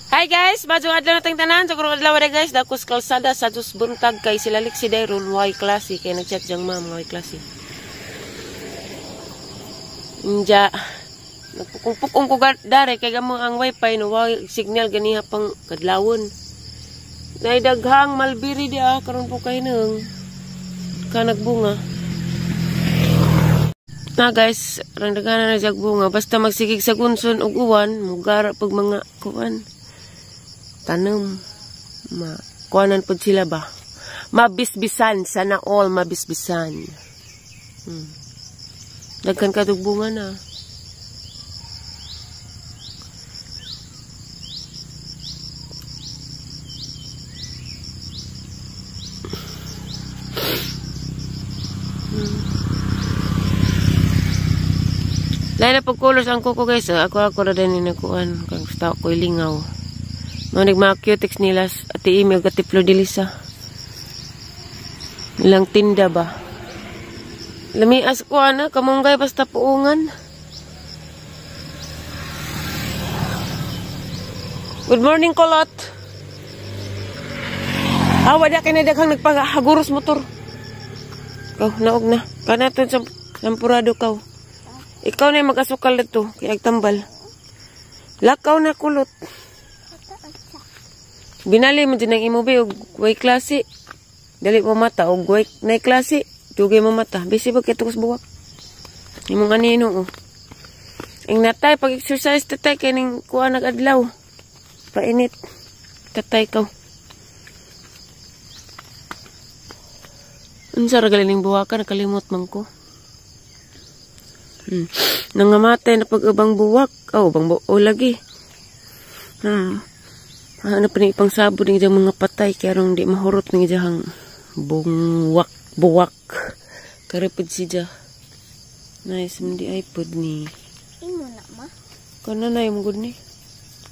Hi guys, maayong adlaw natong tanan. So karong adlaw ra guys, dakos kalsada sa Diyos buntag kay sila Lexi Dairon way klase kay nagchat jang ma'am way klase. Inja nagpukong-pukong ko dare kay gamo ang wifi no way signal ganiha pang kadlawon. Nay daghang malbiri dia karon po kay nang kanagbunga. Na guys, rang daghan na jag bunga basta magsigig sa gunson og uwan, mugara pag mga kuan. Tanong ma kuanan pod sila ba mabisbisan, sana all mabisbisan. Daghan kadug bunga na. Lain na pagkulos ang kuko guys. Ako na din ni nagkuan kang gusto ko ilingaw. Mga nagmaka cutex nila Ate Amy ug Ate Flor de Lisa. Ilang tinda ba? Lamias ko ana, kamunggay basta puungan. Good morning kolot. Ah, wala kay daghang nagpahaguros motor. Kaw, naog na. Kanaton sa sampurado kaw. Ikaw na mag-asukal dito, kay agtambal. Lakaw na kulot. Binali mo din ang imubi og way klase. Dali mo mata og way nay klase. Dugay mo mata. Busy ba kay tukos buwak? Imong anino oh. Ing natay pag exercise tatay kay ning kuha nag-adlaw. Painit. Tatay kaw. Unsa ra gali ning buwaka nakalimot man ko. Nangamatay na pag-ubang buwak. Oh, ubang buo lagi. Ano pa ni ipang sabod ng mga patay kaya rong di mahurot ng ijang bungwak buwak karipod siya. Nice di ay pod ni. Imo na ma. Kana na yung gud ni.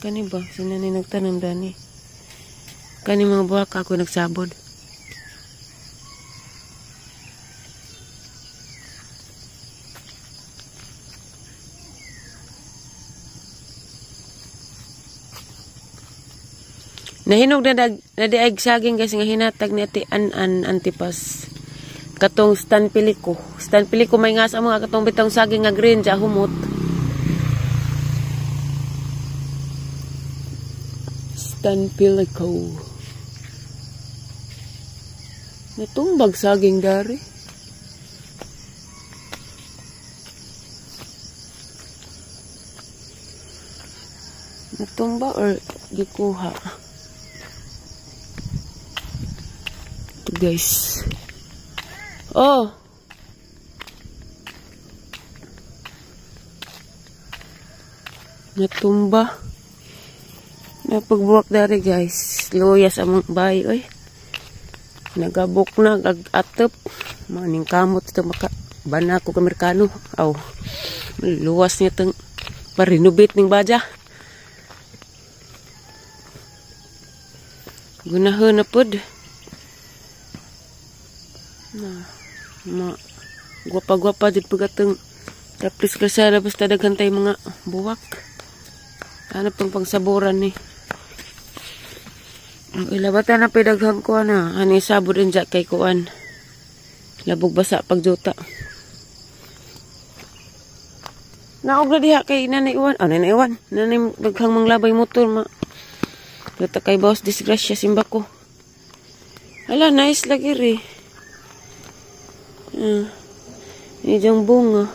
Kani ba sina ni nagtanom dani. Kani mga buwak ako nagsabod. Nahinog na nadiag saging guys nga hinatag ni Ate An-an Antipas. Katong Stan Piliko. Stan Piliko may nga sa mga katong bitong saging nga green ja humot. Stan Piliko. Natumbag saging dari. Natumba or gikuha? Guys. Oh. Natumba. Napagbuwak dari guys. Luya sa among bahay oy. Nagabok na ag-atop. Maning kamot ito maka bana ko kamerkano. Aw. Luwas niya tang pa-renovate ning badya. Gunahon na pod. Na, ma gwapa-gwapa jud pag atong tapos kalsada basta daghan tay mga buwak. Ano pang pangsaboran ni. Ang ilabatan na pidaghang ko na ani sabod unja kay kuan. Labog basa pagjuta. Naog na diha kay nanay Iwan. Oh, nanay Iwan. Nanay daghang manglabay motor ma. Juta kay boss disgrasya simba ko. Ala nice lagi ri. Ijang bunga.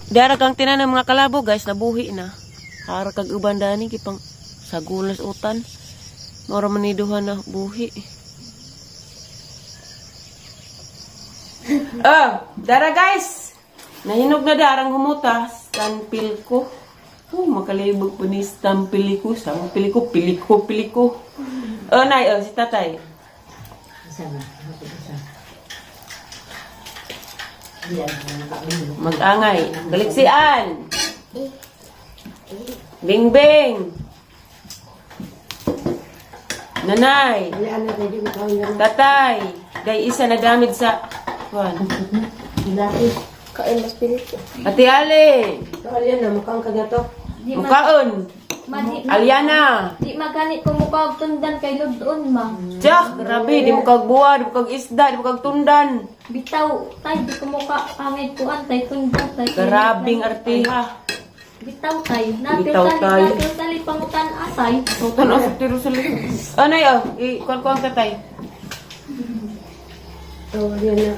Dara kang tinan ng mga kalabo guys, nabuhi na. Hara kag uban dani kipang sagulas utan. Mora maniduha na buhi. Oh, dara guys. Nahinog na darang humuta, stanpil ko. Oh, makalibog po ni Stampiliko. Stampiliko, piliko, piliko. Oh, nay, oh, si tatay. Mag-angay. Galiksian. Bingbing. Nanay. Tatay. Day isa na gamit sa Kuan. Laki. Kain mas pilit. Ate Ali. Ito, Aliana, mukhang ka na to. Di ma, Mukaon. ma di, Aliana. di magani ko mukha og tundan kay Lodon ma. Jack, grabe, di mo kag buwa, di mo kag isda, di mo kag tundan. Bitaw tay di ko mukha pangit kuan tay tundan tay. Grabing artiha. Bitaw tay. Napil Bitaw tali, tay. napil tali pangutan atay. Sultan sa tiro sa likod. Anay oh, i kuan kuan ka tay. Ito, Aliana.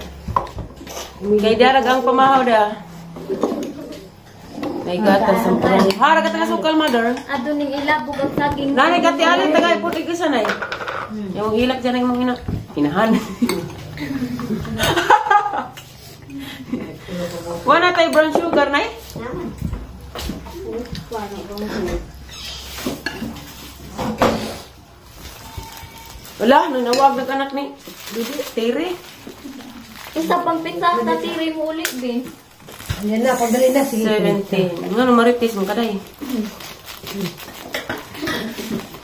Kay darag ang pamahaw da. Nay gatas ang pamahaw. Hara ka taga sukal, mother. Ado ning ilabog ang saging. Nanay kati alin tagay pud igisa nay. Yung hilak dyan ang mga ina. Hinahan. Wala tay brown sugar nay? Wala, nanawag ng anak ni Bibi, Tere. Isa pang pizza sa tiri mo ulit bin. Aliana, pagdali na. Sige. 17. Nga no, marites mo kaday.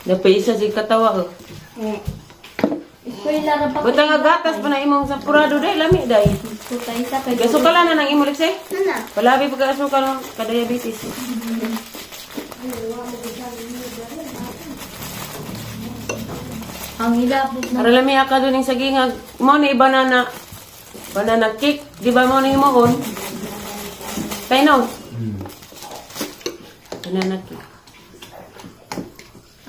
Dapat isa si katawa ko. Eskwela ra pa. Buta nga gatas pa na imong sampurado day, lami day. Ko tay sa kay. Gasukala na nang imo lekse. Nana. Palabi pagka asukal ka diabetes. Ang ilabog na Para lami ka doon yung saging mo ni banana banana cake, di ba mo ni himuon? Tayo. Banana cake.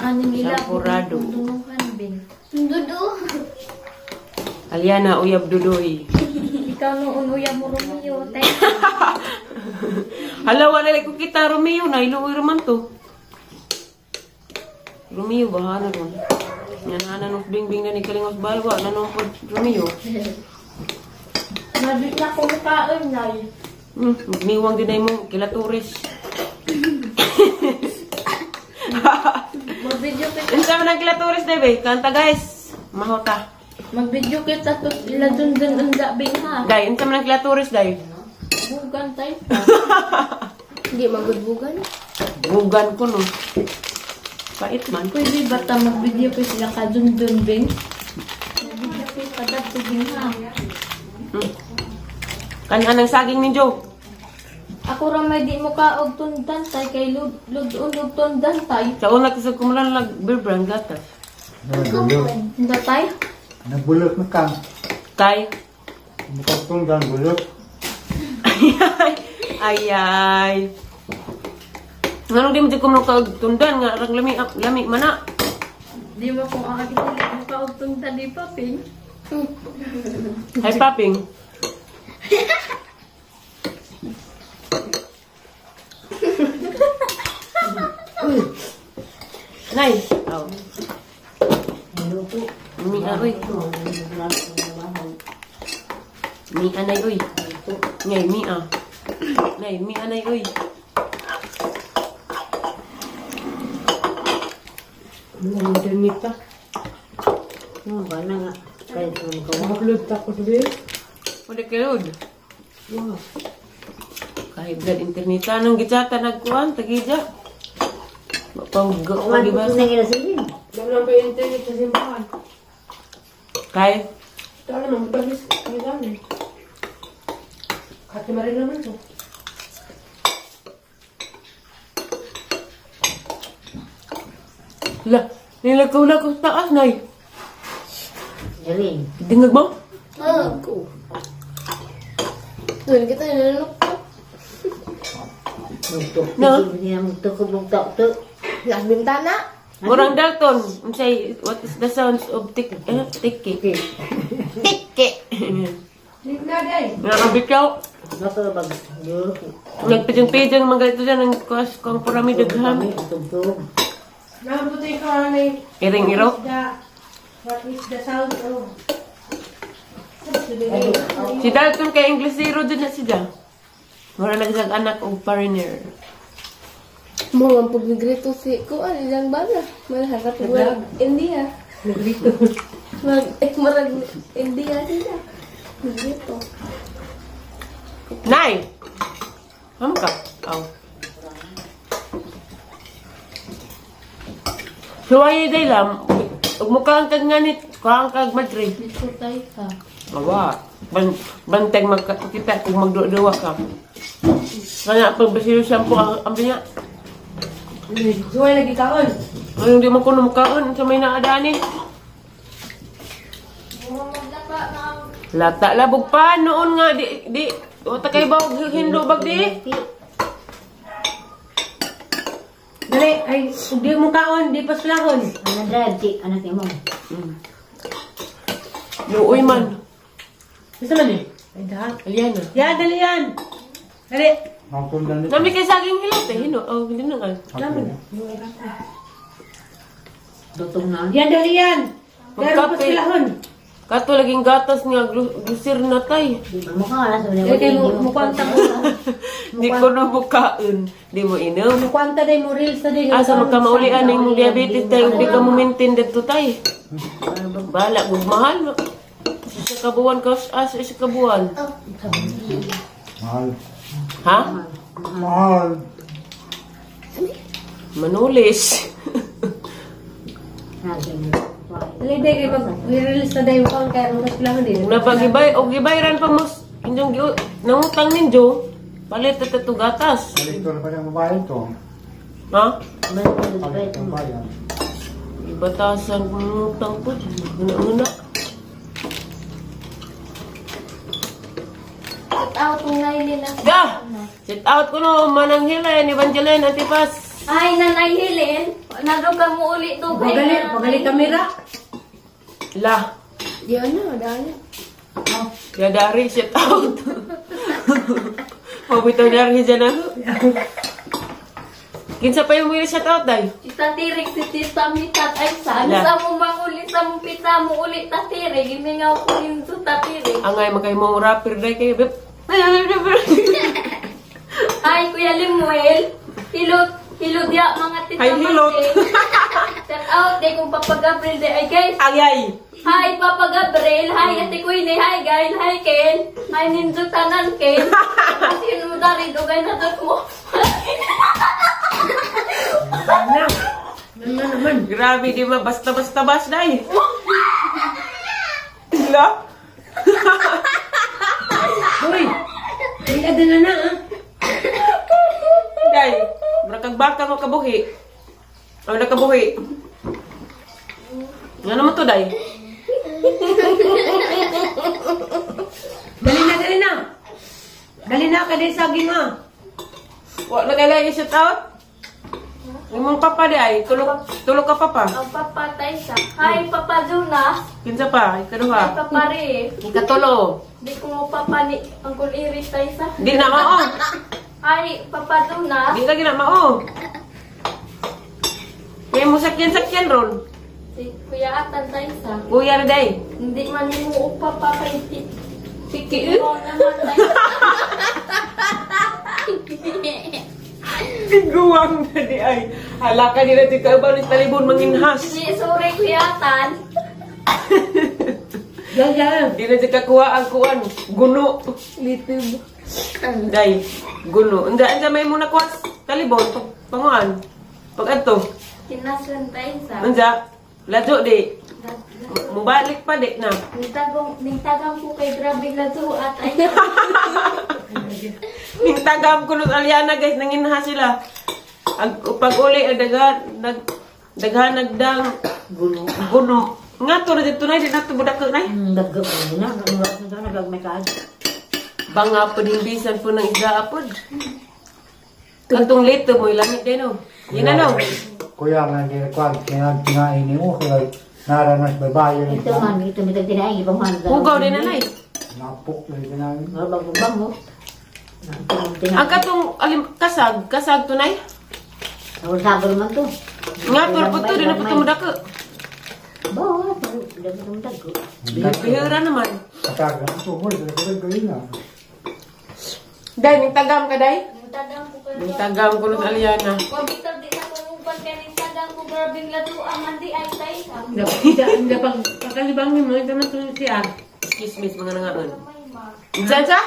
Aning ilabog. Sampurado. Tunduhan bin. Dudu. Aliana uyab dudoy. Ikaw noon uya mo Romeo tay. Hala, wala ko kita Romeo na iluoy raman to. Romeo ba hana ron? Yan na nung bingbing na ni Kalingos Baywa na nung pod Romeo. Mabit na ko mukaon nay. Magniwang din ay mo kila tourist. Mag-video kita. Unsa man ang kila tourist debe? Kanta guys. Mahota. Mag-video kita to ila dun dun unda bin ha. Day, unsa man ang kila tourist day? Bugan tay. Hindi magudbugan. Bugan ko no. Pait man. Pwede ba ta mag-video ko sila ka dun dun bin? Mag-video ko kada to bin ha. Kanhan ang saging ni Joe. Ako ra may di mo ka og tundan tay kay lud ludon og tundan tay. Sa una kasi kumulan lag beer brand gatas. Nabulot. Hindi tay. Nabulot na kang. Kay. Mukatunggan bulot. Ay ay. Nganong di mo di kumlo kag tundan nga rang lami lami mana. Di mo ko ang dili mo ka og tundan di pa ping. Hi paping. Nay. Oh. Luto. Mi uy. Mi anay uy. Ngay mi ah. Nay mi anay uy. Ang internet pa. Oo, ba na nga. Kahit ano ka. Upload ta ko sabi. Wala kalod. Wow. Kahit blood internet anong gitsata nagkuan tagija. Pag Kuman di ba? ko na ila sige. Wala pa yung internet sa simbahan. Kay Ito naman, mabagis. Ang dami. Kati marin naman to. La, nilakaw-lakaw sa taas nay. Galing. Dingag mo? Oo. Doon kita nananok ko. Magtuk. No. Hindi na magtukog to. Las bintana. Murang Dalton, unsay what is the sounds of tik eh, tiki? Okay. Tiki. Ligna day. Nakabitaw. Baka bag. Nagpijang-pijang mga ito dyan ang kuas kong purami dagham. Tugtog. Nabuti ka na Iring-iro. What is the sound of? Si Dalton kay English zero dyan na siya. Mura nagsag anak og foreigner. Mo ang pagnigrito si kuan ilang bana. Malahagat mo India. Nagrito. Mag eh, marag India sila. Nagrito. Nay! Ham ka? Aw. Suwaye day lam. Ug mukha ang kag nganit, kuha ang kag madre. Dito tay ka. Awa. Banteng magkakita kung magduwa ka. Kaya pag basilo shampoo ang binya. Suway lagi kaon. Ay, hindi man ko numukaon sa may naadani. Lata labog pa noon nga di wata kay ba hindubag di. Dali, ay, kung di mo kaon, di pa sulahon. Ano drive, ti, anak mo. Luoy man. Gusto man eh. Ay, daha. Aliana. Yan, dali yan. Dali. Hangtong dan. Nami kay saging hilot eh hino. Oh, hindi na nga. Dutong na. Yan, dali yan. Pero pa Magkape. sulahon. Kato laging gatas nga glusir na tay. Mukha nga sa Dali kay mo mukwanta mo. Di ko na mukaon. Di mo inom. Mukwanta day mo reels na day. Asa magkamaulian ang imong diabetes tay ug di ka mo maintain didto tay. Bala gud mahal. Sa kabuan ka asa sa kabuan. Mahal. Ha? Mahal. Manulis. Dali day kay mag reels na day mo kaon kay mo pasulahon din. Kung napagibay og gibayran pa mo inyong nangutang ninyo, palit na to gatas. Balik to na pa niyang babae to. Ha? Balik ang bayan. Ibatasan kung nangutang po. Una-una. Shout out kung ngayon nila. Ga! Sit out ko no, Manang Helen, Evangeline, Antipas. Ay, Nanay Helen. Nado ka mo ulit to. Pagali, pagali kamera. La. Yan na, dali. Ya dari sit out. Mabitaw dari dyan ako. Kinsa pa yung mga shout out day? Si Tatirik, si Tita Mitat, ay sa. Ano Ala. sa mo mang ulit sa mo pita mo ulit Tatirik. Gimingaw ko yung sa Tatirik. Angay makay mong rapper day kayo. Bip. Hi, Kuya Limuel. Hilot, hilot ya, mga tita. Hi, hilot. Shout out, day kung Papa Gabriel day. Ay, guys. Agay. Hi, Papa Gabriel. Hi, Ate Queenie. Hi, Gail. Hi, Ken. Hi, Ninjo Tanan, Ken. Kasi yun mo dari, dugay na dot mo. Na. Naman naman. Grabe di ma basta-basta bas day. La. Uy. Ay, ada na na ah. Day, mura kag baka mo kabuhi. Aw nakabuhi. Nga naman to day? Dali na, dali na. Dali na kay saging ah. Wa na kailangan i-shout out? Imong papa di ay, tulog, tulog ka papa. Ang Papa Taysa. Hi, Papa Jonas. Kinsa pa, Hi, ikaduha. Papa Ray. Ikatulo. Di ko mo papa ni Uncle Iris Taysa. Di na mao. Hi, Papa Jonas. Di lagi na mao. Kaya mo sakyan-sakyan ron. Si Kuya Atan Taysa. Kuya ra day. Hindi man mo upapa kay Siki. Oo naman Taysa. Tiguang na di ay. Hala ka nila di ka ba ni talibon manginhas. Hindi, sorry Kuya Atan. Yan, yan. Di na di ka kuha ang kuan. Guno. Litib. Day. Guno. Unda unda may muna kuha talibon pag panguan. Pag adto. Kinaslan Taysa. Unsa? Ladyo di. Mubalik pa di na. Ningtagam ko kay grabe lazo at ay. Ningtagam ko nung Aliana guys, nanginha sila. Ag pag uli ang daghan nag daghan nagdang Gulo. guno. Nga to ra dito nay di na to budak nay. Dagag mo na. Nagag may kaad. Banga po din bisan po ng isda apod. Katong lito mo ilamig din no. Yun ano? Kuya nga hindi na kuwan. Kinain ni mo. Kaya naranas babae. Ito man, ito may tagtinain. Ibang man. Hugaw din nanay. Napok na kinain. Babang mo. Ang katong alim kasag, kasag to nay. Sabol-sabol man to. Nga to ra po to di na po to mudako. Ba, dapat dago. Bihira naman. Kataga. Ito mo. Gawin na. Day, ning tagam ka day? Ningtagam ko kay Ning tagam ko nung Aliana. Pabitaw di na kung kay ningtagam ko grabing lazo man di ay Taysa. Hindi pag pagkalibangin mo, ito man tulog siya. Excuse me, mga nangaon. Diyan sa?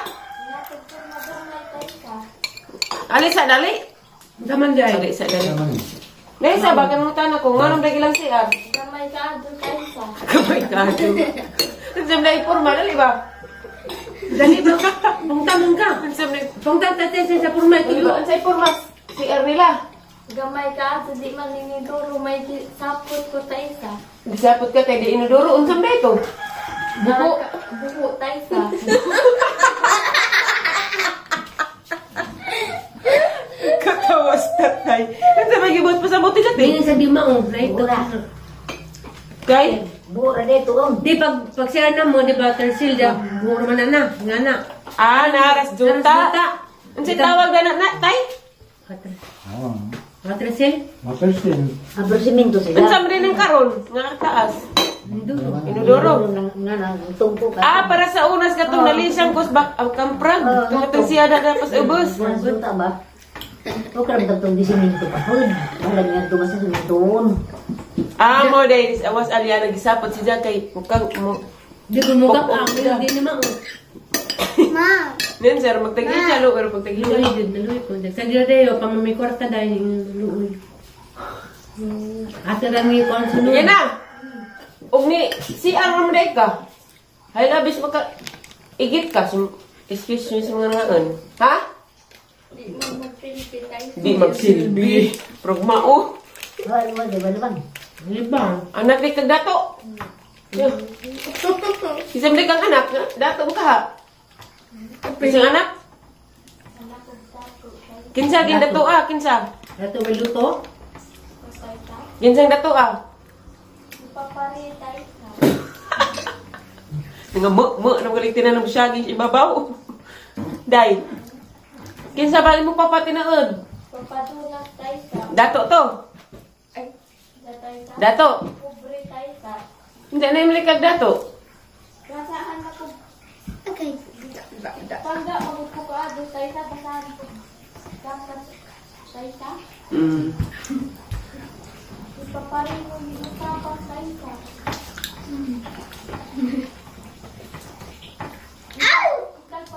Alisa, dali. Daman day. Alisa, dali. Naman. Dali sa, bakit mo tanong ko? Nga nung dagi lang siya. Gamay ka do Taysa. Kamay ka. Diyan na iporma, dali ba? Dali ba? Pungtan ka. Pungtan ta sa purma Tulo tulo. unsay pormas? Si Arnila. Gamay ka, so di man niniduro, may sapot ko ta isa. Gisapot ka kay di inodoro unsam day to? Buko. Buko ta isa. Katawas tatay. Unsa may gibuhat pa sa buti dati? Tingin sa di mao, na ito. Kay Bura dito om. Di pag siya na mo, di ba tersil da, buo man na nga na. Ah, naras juta. Unsay tawag na na tay? Oo. Watersil? Watersil. Abro simento sila. Unsa man rin ang karon nga taas? Inodoro. Inodoro. Nga na, tungko ka. Ah, para sa unas katong nalisang kus bak ang kamprag. Katong siya na dapat ubos. Juta ba? O karang tagtong di simento pa. Hoy, wala nga tumas sa simentoon. Ah, mo day awas aliana gisapot si kay mukhang mo. Di ko mukha ang di na mao. Ma. Nen sir magtag-isa lo pero pagtag-isa. Luoy jud naluoy ko. Sa dira pang may kwarta dahil luoy. Asa ra mi kon sunod. Yan na. Og ni CR mo day ka. Hay labis maka igit ka. Excuse me sa mga ngaon. Ha? Di man magsilbi ta isa. Di magsilbi. Progmao. Wala mo, di ba naman? Di ba? Anak di kag dato. Isang di kang anak, dato mo ka ha. Isang anak? Kinsa gin dato ah, kinsa? Dato may luto? Kinsang dato ah? Papari ta isa. Nga mo mo nang galing tinanong siya gin ibabaw. Day. Kinsa bali mo papa tinaod? Papadulak ta isa. Dato to. Ay, dato isa. Dato. Pobre ta isa. Hindi na yung likag dato. Basahan ako. Okay. Pangga, magupo ka ado ta isa. Basahan ko. Dapat ta isa. Ipapari mo yung tapang ta isa.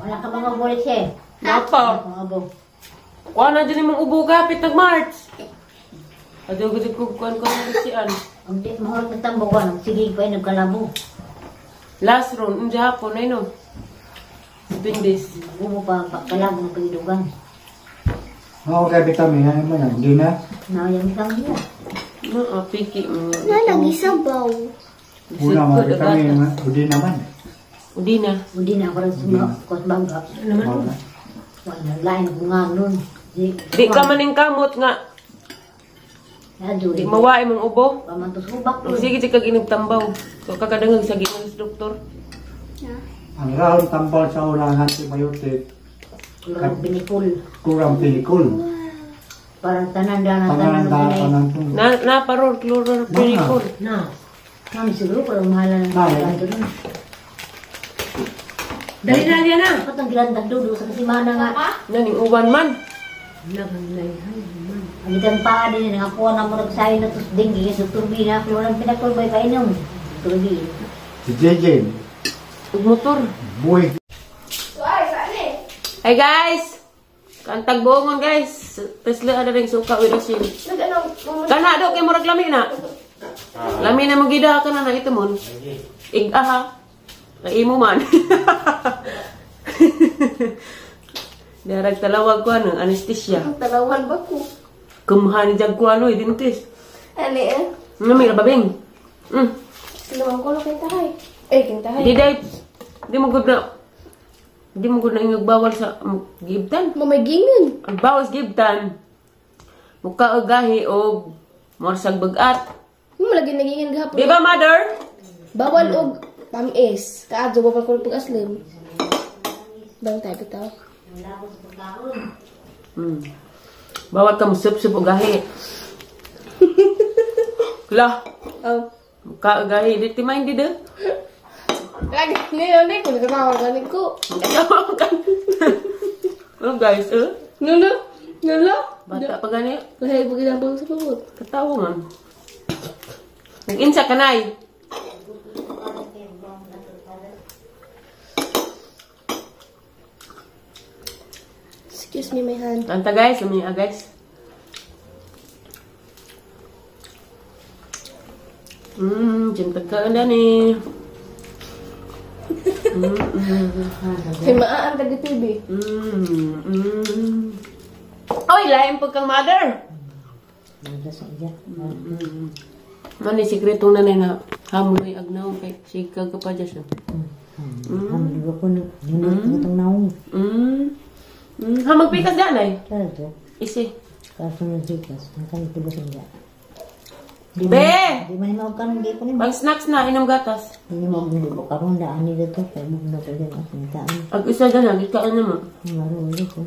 Wala ka mga bulit siya eh. Napa. Mga abo. Kuha na dyan yung ubo kapit nag-March. Ado gud ko kuan ko na siyan. Ang di mahal na tambo ko. Sige pa yun, nagkalabo. Last round, unja hapon ay no. 7 days. Ubo pa, kalabo ng pagdugan. Oo, kay vitamin ano mo yan? Hindi na. Nayang kang niya. No, piki mo. Na lagi sabaw. Una mga vitamin, hindi naman. Udi na. Hindi na ako rin sumakot bangga. Wala. Wala lain ko nga nun. Di ka maning kamot nga. Ado, Di mawae mong ubo. Pamantos ubak. Sige di kag inugtambaw. So kakadangag sa gikan sa doktor. Ang rahon tambal sa ulang antibiotic, Kurang pinikul. kurang pilikul. Parang tanan dana Tanan tanan tanan tanan. tanan. Na na parol chlorphenol. Na. Ma'am, siguro parang mahala ng Mahal. pagkato nun. Dali na diyan na. Dapat ang gilandag dudo sa kasimana nga. Naning uwan man. Ang itang paa din, nakakuha na mo nagsayo na tos dinggi sa turbi na walang pinakulbay kainom. Turbi. Si JJ, Ug motor. buhay. Hey guys. Kantag buongon guys. Tesla ada ring suka with asin. Kana do kay murag lami na. Lami na mo gida ka na na ito mon. Ig aha. Imo man. Darag talawag ko ano, anesthesia. Talawan ba ko? Kumuha ni jag ko ano, dentist. Ano eh? Nga may rababing. Sinuwang ko na kintahay. Eh, kintahay. Di day, di mo gud na. Di mo gud na ingag bawal sa gibtan. Mamagingan. Ang bawal sa gibtan. Muka og gahi og morsag bagat. Malagi nagingan gahapon. Di ba mother? Bawal og tamis. Kaadyo bawal ko pag-aslim. Bang tayo bitaw. Bawal ka mo sup-sup og gahi. Lah, Oh. muka og gahi di ti mind di de. Lagi niyo ni ko nagtawa gani ko. Oh guys, eh? Nulo. Nulo. Bata pa gani. Lahi pag ginabang sa pagod. Katawa man. Nag-insa ka nay. Excuse me, my hand. Kanta guys, lumiya guys. Jintag ka ni. Kay maa ang taga TV. Oy, lain pag kang mother. Nanda sa iya. Mani sikretong nanay na hamuloy agnaw kay sigag ka pa dyan siya. Hamlo ko na. Yun itong naong. Ha, magpikas ganay. Kaya to. Isi. Kaso ng sikas. Ang kanito ba sa iya? Be! Di man mo karon di ko ni. Pang snacks na, inom gatas. Hindi mo ko karon daan ni dito kay mo na ko din ang taan. Ag isa dyan, ag ikaan naman. Maro ulit ko.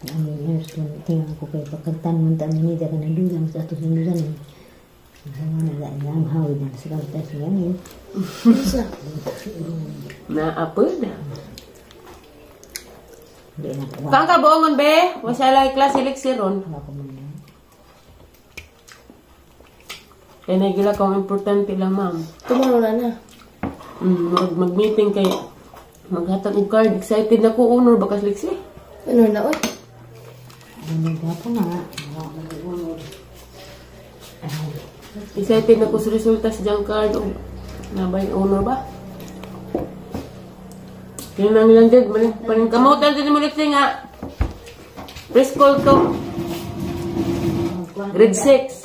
Ano yun, tingnan ko kay pagkantan man ta ni da kana dulang sa ato sindusan ni. Sa mga na ang hawid na sa kanta siya ni. Naapod. Di na ko. Kang kabuongon be, wasala klase leksiron. Wala ko man. Kaya nagila kong importante lang, ma'am. Tumuro na na. Mag-meeting kay maghatag og card. Excited na ko honor baka liksi. Ano na oy? Ano ba po na? Excited na ko sa resulta sa diyang card. O, nabay honor ba? Kaya nang lang dyan, paningkamutan din mo liksi nga. Preschool to. Grade 6.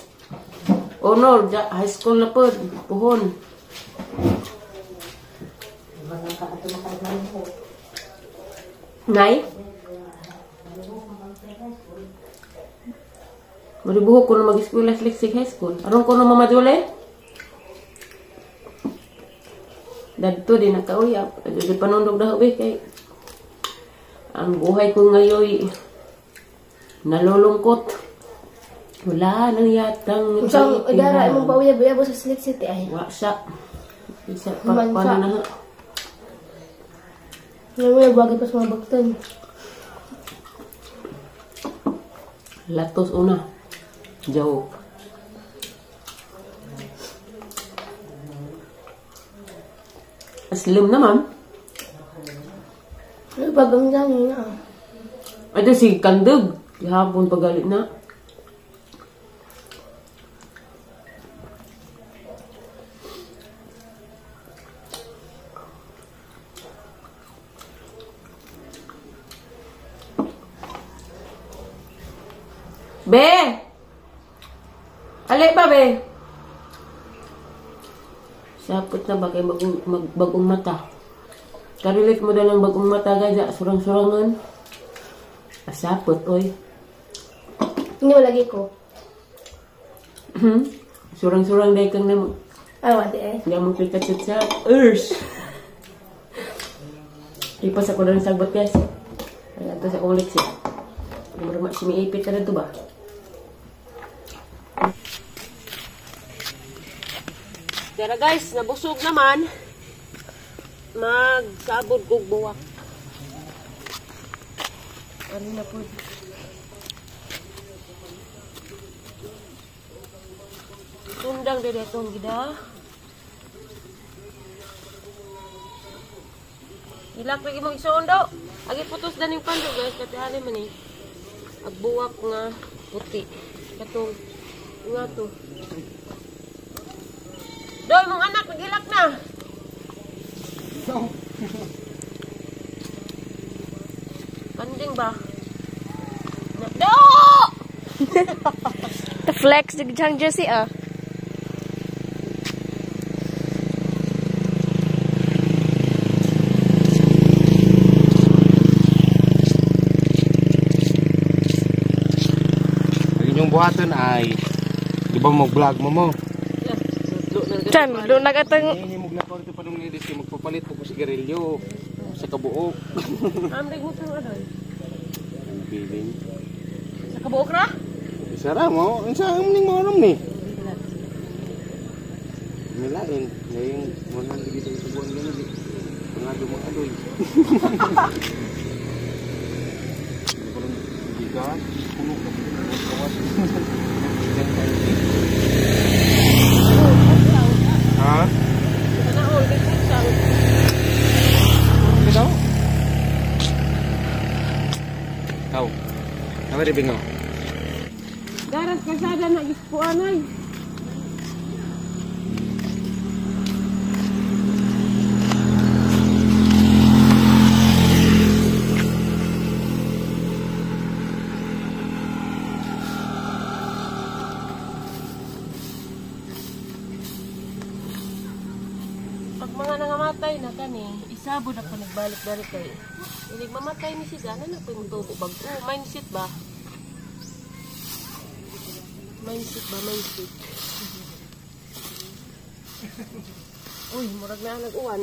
Honor, high school na po. Puhon. Nay? Maribuhok ko na mag-eskwela sa Leksig High School. Aron ko na mamadule? Dadto di nakauyap. Di panundog na hubi kay ang buhay ko ngayon nalulungkot. Wala nang yatang Usang idara imong pauyab-uyab sa Slick City ay. Wa siya. Isa pa Mansa. pa na. Ngayon bagay pa sa mga baktan. Latos una. Joke. Slim naman. Ay, bagong gani na. Ito si Kandug. Gihapon pagalit na. Be! Ali ba, be? Sapot na ba kay bagong mata? Karelate mo dalang bagong mata, gadya. Surang-surangan. Asapot, oy. Hindi mo lagi ko. Surang-surang dahil kang na. Ay, wati eh. Hindi mo klika-chat-chat. Urs! Ipas ako na ng sagbot, guys. Ayan, ito sa akong leksi. Simiipit ka na ito ba? Tara guys, nabusog naman. Magsabod kog buwak. Ano na po? Tundang dede itong gida. Ilak lagi mong isuon daw. Agi putos daning pando guys, katihali man eh. Agbuwak nga puti. Katong nga to. Doy, mong anak, naghilak na. Panding ba? Do! The flex, the jang jersey ah. Ang inyong buhaton ay, di ba mag-vlog mo mo? Chan, doon nagatang Hindi mo glakaw ito pa nung ladies kay magpapalit po ko sigarilyo sa kabuok. Am mo sa ano? Bilin. Sa kabuok ra? Isara mo, unsa ang ning mo ni? Milain, ngayon mo nang dito sa buwan gani. Pangado mo adoy. Gigas, puno ka kawas. Ha? Ikaw? Ikaw. Nama di bingo. Daras kasada na gispuan ay. Mga nangamatay na kani, isabo na ko nagbalik-balik kay. Inig mamatay ni siya, ano na po yung tubo bag? Oh, mindset ba? Mindset ba? Mindset. Uy, murag na nag-uwan.